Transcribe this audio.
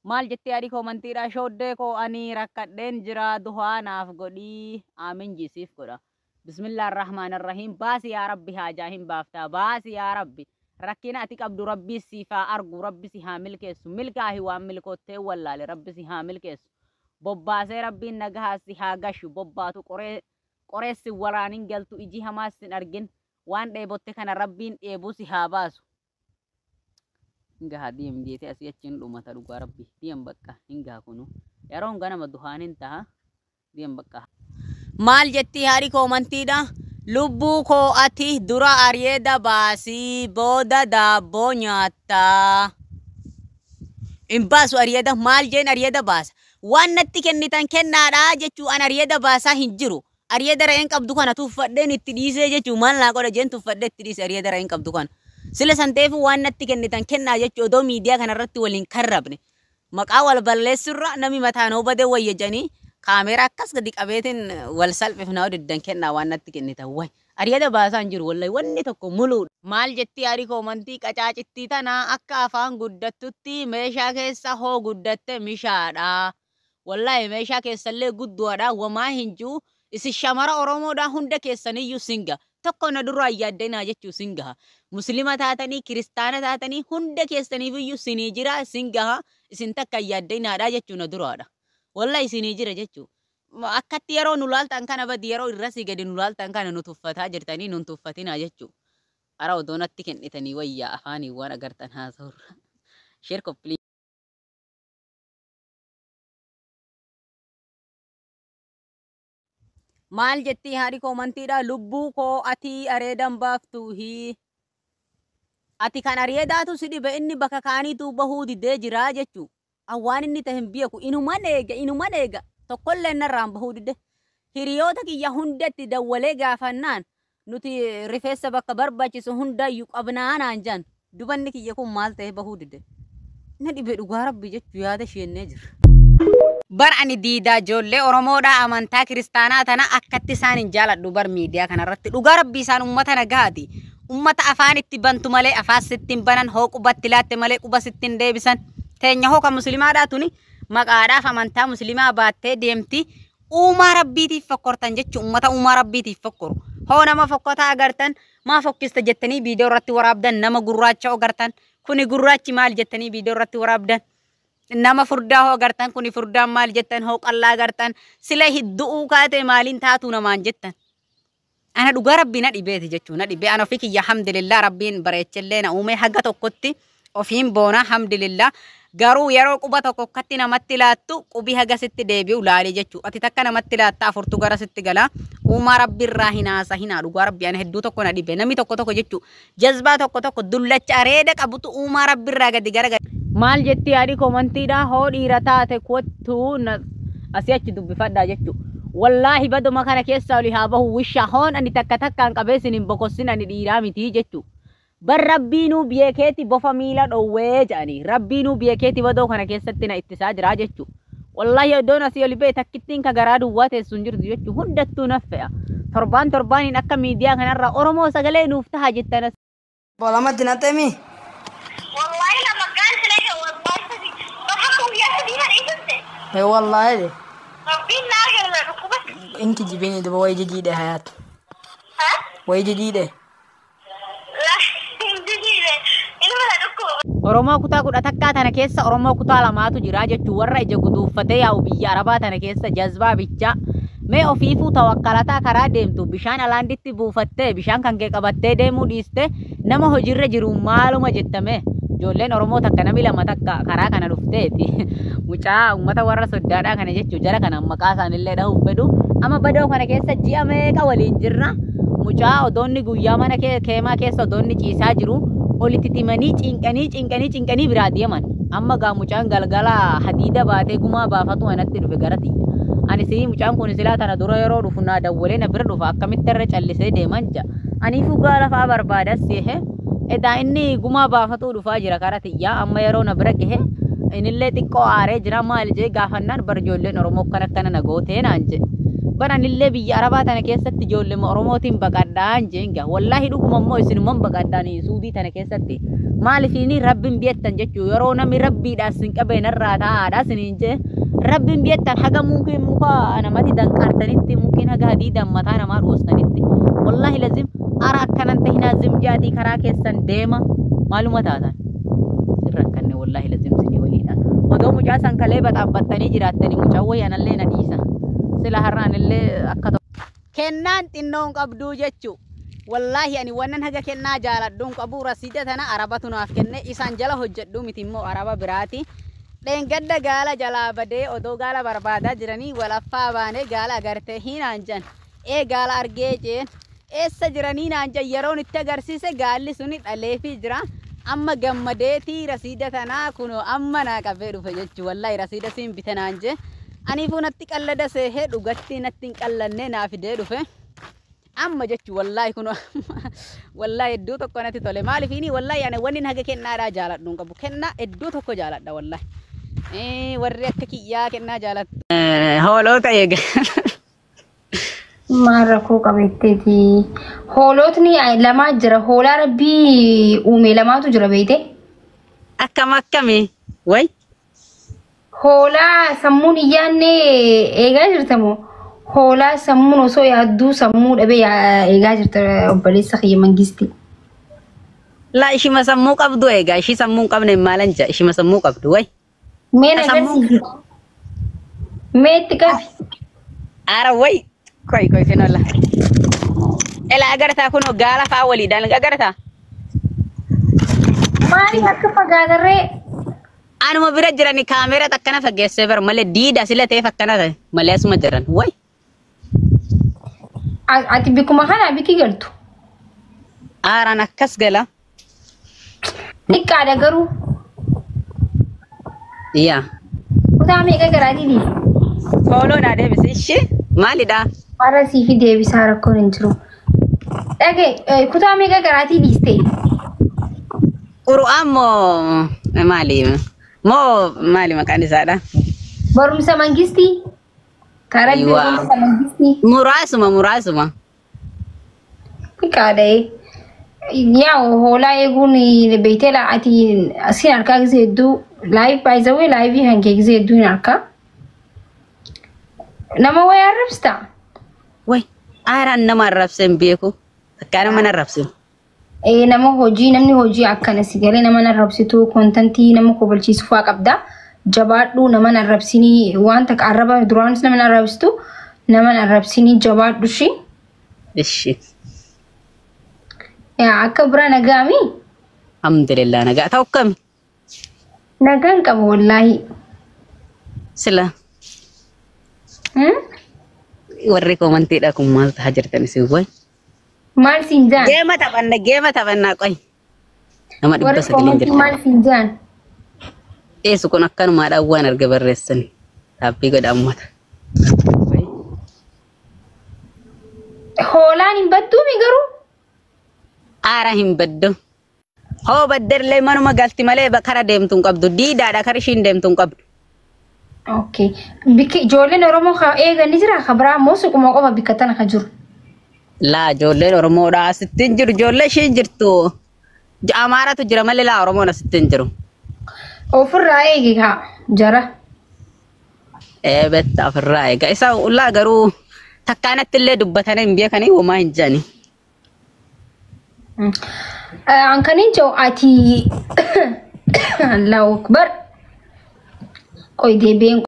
Maal jettee haadhi koomantiidha shooddee koo ani rakkadheen jira duhaa naaf godhii aamin jisiif godha. Bismillah ar-Rahmaan ar-Rahiim baasi yaa Rabbi haajaa hin baaftaa baasi yaa Rabbi rakkina ati qabdu Rabbii siif haa argu Rabbi si haa milkeessu milkaahi waan milkoottee wallaale Rabbi si haa milkeessu bobbaasee Rabbiin nagahaa si haa gashu bobbaatu qoree qorees sin waraanin galtu iji hamaas sin argin waan dheebotte kana Rabbiin dheebuu si haa baasu. Hin gaha deem jeetee asii achi hin dhumata dhugaa Rabbi deem bakka hin gaha kunu yeroon ganama duhaan hin taha deem bakka. Maal jettii haadhi koomantiidha lubbuu koo ati dura areeda baasii booda daabboo nyaatta. Hin baasu areeda maal jeen areeda baasa waan natti kennitan kennaadha jechuu an areeda baasaa hin jiru. Areeda re'een qabdu kana tuffadheen itti dhiisee jechuu maal naa godha jeen tuffadhee itti dhiise areeda re'een qabdu kana. Sila san ta'eefuu waan natti kennitan kennaa jechuu odoo miidiyaa kanarratti waliin karrabne. Maqaa wal balleessurra nami mataan hoo badee wayya jedhanii kaameeraa akkas gadi qabeetiin wal salphifnaa diddan kennaa waan natti kennitan way. Areeda baasaa hin jiru wallahi wanni tokko muluudha. Maal jettii haadhi koomantii qacaacittii tana akka afaan guddattutti meeshaa keessa hoo guddatte mishaadha. Wallahi meeshaa keessallee gudduadha wamaa hin jiru isin shamara Oromoodhaa hunda keessaniyyuu singa tokko na duraa yaaddinaa jechuu sin gaha. Muslima taatanii kiristaana taatanii hunda keessaniifiyyuu sinii jira sin gaha isin takka yaaddinaadha jechuu na duraadha. Wallahi isinii jira jechuu. Akkatti yeroo nu laaltan kana badi yeroo irrasii gadi nu laaltan kana nu tuffataa jirtanii nun tuffatinaa jechuu. Ara odoo natti kennitanii wayyaa afaanii waan agartan haasa'urra. Share copy. Maal jettii haadhi koomantiidha lubbuu koo ati areedan baaftuuhi. Ati kan areedaatu si dhibe inni bakka kaaniitu bahuu didee jira jechuu. Waan inni ta'e hin beeku inuman eega inuman eega tokkollee narraan bahuu dide. Hiriyoota kiyya hundatti dawwalee gaafannaan nuti rifeensa bakka barbaachisu hundaayyuu qabnaa naan jaan. Dubanni kiyya kun maal ta'e bahuu dide. Na dhibe dhugaa Rabbi jechuu yaada sheennee jira. Bar ani diidaa ijoollee Oromoodhaa amantaa kiristaanaa tana akkatti isaan hin jaaladhu bar miidiyaa kanarratti dhugaa Rabbi isaan ummata nagaati. Ummata afaan itti bantu malee afaan sitti hin banan hoo qubatti laatte malee quba sitti hin deebisan. Teenya hoo kan musliimaadhaa tuni maqaadhaaf amantaa musliimaa baattee deemti. Uumaa Rabbiitiif fokkortan jechuun ummata uumaa Rabbiitiif fokkoru. Hoo nama fokkotaa agartan maa fokkista jettanii viidiyoo irratti waraabdan nama gurraacha agartan kuni gurraachi maal jettanii viidiyoo irratti waraabdan. Nama furdaa hoo agartan kuni furdaan maal jettan hoo qallaa agartan sila hiddu'uu kaate maaliin taatu namaan jettan. Ana dhugaa Rabbii na dhibeeti jechuun na dhibee ana ofii kiyya alhamdulillah Rabbiin bareechellee na uume haga tokkotti ofiin boona alhamdulillah garuu yeroo quba tokko akkatti namatti laattu qubi haga sitti deebi'u laali jechuu ati takka namatti laatta afurtu gara sitti gala uumaa Rabbi irraa hin haasahinaa dhugaa Rabbi ana hedduu tokko na dhibe namni tokko tokko jechuu jazbaa tokko tokko dullacha areeda qabutu uumaa Rabbi irraa gadi gara gadi. Maal jetti haadhi koomantiidha hoo dhiira taate kottuu asii achi dubbifadhaa jechuu. Wallaahi baduma kana keessaa oli haa bahu wisha hoon ani takka takkaan qabee isin hin bokossin ani dhiiraa miti jechuu. Bar Rabbiinuu biyya keeti bofa miila dhowwee jedhanii Rabbiinuu biyya keeti badoo kana keessatti na ittisaa jira jechuu. Wallaahi iddoon asii oli ba'e takkittiin ka garaa duwwaa teessu hin jirtu jechuu hundattuu na fe'a. Torbaan torbaaniin akka miidiyaa kanarraa Oromoo sagalee nuuf taha jettan. Bolamatti naxxemi. Wallahi lama gaanti lage wallahi sadi. Bakka guyyaa sadii kana ibsite. Wallaahi. Rabbiin naa gala dhukkuba. Inki jibini duba way jijiidhe hayaat. Ha? Way jijiidhe. La hin jijiire. Ilma na dhukkuba. Oromoo kutaa 11 tana keessa Oromoo kutaa lamaatu jira jechuun warra ija guduuffatee yaa'u biyya Arabaa tana keessa jazbaa bichaa. Mee ofiifuu tawakkalataa karaa deemtu bishaan alaanditti buufattee bishaan kan kee qabattee deemuu dhiiste nama hojiirra jiru maaluma jettame. Ijoolleen Oromoo takka nami lama takka karaa kana dhufteeti. Mucaa uummata warra soddaadhaa kana jechuun jara kana maqaa isaanillee dhahuuf fedhu. Amma badoo kana keessa ji'a meeqa waliin jirra. Mucaa odoonni guyyaa mana keemaa keessa odoonni ciisaa jiru olitti timanii cinqanii cinqanii cinqanii biraa deeman. Amma gaa mucaan galgala hadiida baatee gumaa baafatu anatti dhufe gara tiyya. Ani sii mucaan kun silaa tana dura yeroo dhufu naa dawwalee na bira dhufa akkamitti irra callisee deeman ja'a. Aniifuu gaala fa'aa barbaadas seehe. Edaa inni gumaa baafatuu dhufaa jira kara tiyyaa amma yeroo na bira gahe inillee xiqqoo aaree jira maal jee gaafannaan bar ijoolleen Oromoo akkana akkana na gootee naan jee. Bar anillee biyya Arabaa tana keessatti ijoollee Oromootiin baqadhaan jeen gaa. Wallaahi dhuguma immoo isinuman baqadhaan Suudii tana keessatti. Maaliifini rabbiin beektan jechuu yeroo namni rabbiidhaan sin qabee narraa taa'aadha siniin jee rabbiin beektan haga mukiin muka namatti danqartanitti mukiin haga hadiidaan mataa namaa dhoostanitti. Wallaahi lazim ara akkanan tahinaa zimjaatii karaa keessan deema maaluma taatan. Rakkanne wallaahi lazim sinii waliidha. Odoo mucaa san kalee baxaabbattanii jiraattanii mucaan wayii anallee na dhiisa. Sila har'aanillee akka kennaan xinnoon qabduu jechuu. Wallaahi ani wannan haga kennaa jaaladhuun qabu rasiida tana arabatu naaf kenne isaan jala hojjedhuu miti immoo araba biraati. Dheengadda gaala jalaa badee odoo gaala barbaadaa jiranii walaffaa baanee gaala agartee hinaan jan. Ee gaala argee jeen eessa jiranii naan jan yeroon itti agarsiise gaalli suni dhaleefii jira. Amma gammadeetii rasiida tanaa kunoo amma naa qabee dhufe jechuu wallaahi rasiida siin bite naan jee. Aniifuu natti qallada seehee dhugatti natti hin qallanne naa fidee dhufe. Amma jechuu wallaahi kunoo wallaahi hedduu tokko natti tole maaliifini wallaahi ani wanni haga kennaadhaa jaaladhu hin qabu kennaa hedduu tokko jaaladha wallaahi. Warri akka kiyyaa kennaa jaalattu. Hoolota eega. Maal rakkoo qabeetteeti. Hoolotni lamaa jira. Hoolaa rabbii uume lamaatu jira beeyte. Akkam akkami? Way. Hoolaa sammuun hin yaadne eegaa jirta moo? Hoolaa sammuun osoo yaadduu sammuu dhabee eegaa jirta obboleessa kiyya mangisti. Laa ishima sammuu qabdu eegaa ishii sammuu hin qabne maalan jaa ishima sammuu qabdu way. Mee na agarsiisi. Mee itti qabi. Ara way. Koi koi kinola. Ela agartaa kunoo gaala fa'aa waliidhaan agartaa. Maaliif akka fagaatarree? Anuma bira jirani kaameera akkana fageessee bara malee diida sila ta'eef akkana ta'e malee asuma jiran way. Ati bikkuma kana bikki galtu. Aaraan akkas gala. Xiqqaadha garuu. Yaa. Kutaa meeqa garaatii? Fooloo naa deebise ishee maalidha? Har'a siifi deebisaa rakkoon hin jiru. Dhage kutaa meeqa garaatii dhiiste? Qura'aan moo maali? Moo maali maqaan isaadha? Barumsa mangistii? Karaa barumsa mangistii? Muraasuma muraasuma. Xiqqaadha. Yaa hoolaa eeguun beektee ati asiin harkaa gisee hedduu laayiv baay'isawee laayivii kan kee gisee hedduu hin harkaa. Nama wayi arrabsitaa? Way aaraan nama arrabsee hin beeku. Takkaa nama arrabsinu. Nama hojii namni hojii akkana si galee nama arrabsitu kontantii nama kobalchiisu fa'aa qabda. Jabaadhu nama arrabsinii waan takka arraba duraanis nama arrabsitu nama arrabsinii jabaadhu shi. Ishi. Yaa akka biraa nagaami? Alhamdulillah nagaa ta'u akkami? Nagaan qaba wallaahi. Sila. Warri komantiidha kun maal tahaa jirtan isin way? Maal siin jaan? Geema taphanna geema taphannaa qoy. Nama dhibba Warri sagaliin komantii jirtan. maal siin jaan? Eessu kun akkanumaadhaan waan arga barreessan. Taabbii godha ummata. Hoolaan hin badduumi garuu? Aara hin baddu. Hoo baddellee manuma galti malee kara deemtu hin qabdu. Diidaadha kara ishiin deemtu hin qabdu. Okay. Bikki ijoolleen Oromoo ka eegan ni jira ka biraa immoo suquma qofa bikka tana ka jiru. Laa ijoolleen Oromoodha asitti hin jiru. Ijoollee ishiin jirtu. Amaaratu jira malee laa Oromoon asitti hin jiru. Ofirraa eegi kaa jara. Ee betta ofirraa eega. Isa laa garuu takkaanatti illee dubbatanii hin beekanii homaa hin jedhani. An kan hin jiru ati Allahu Akbar. Qoy deebi'een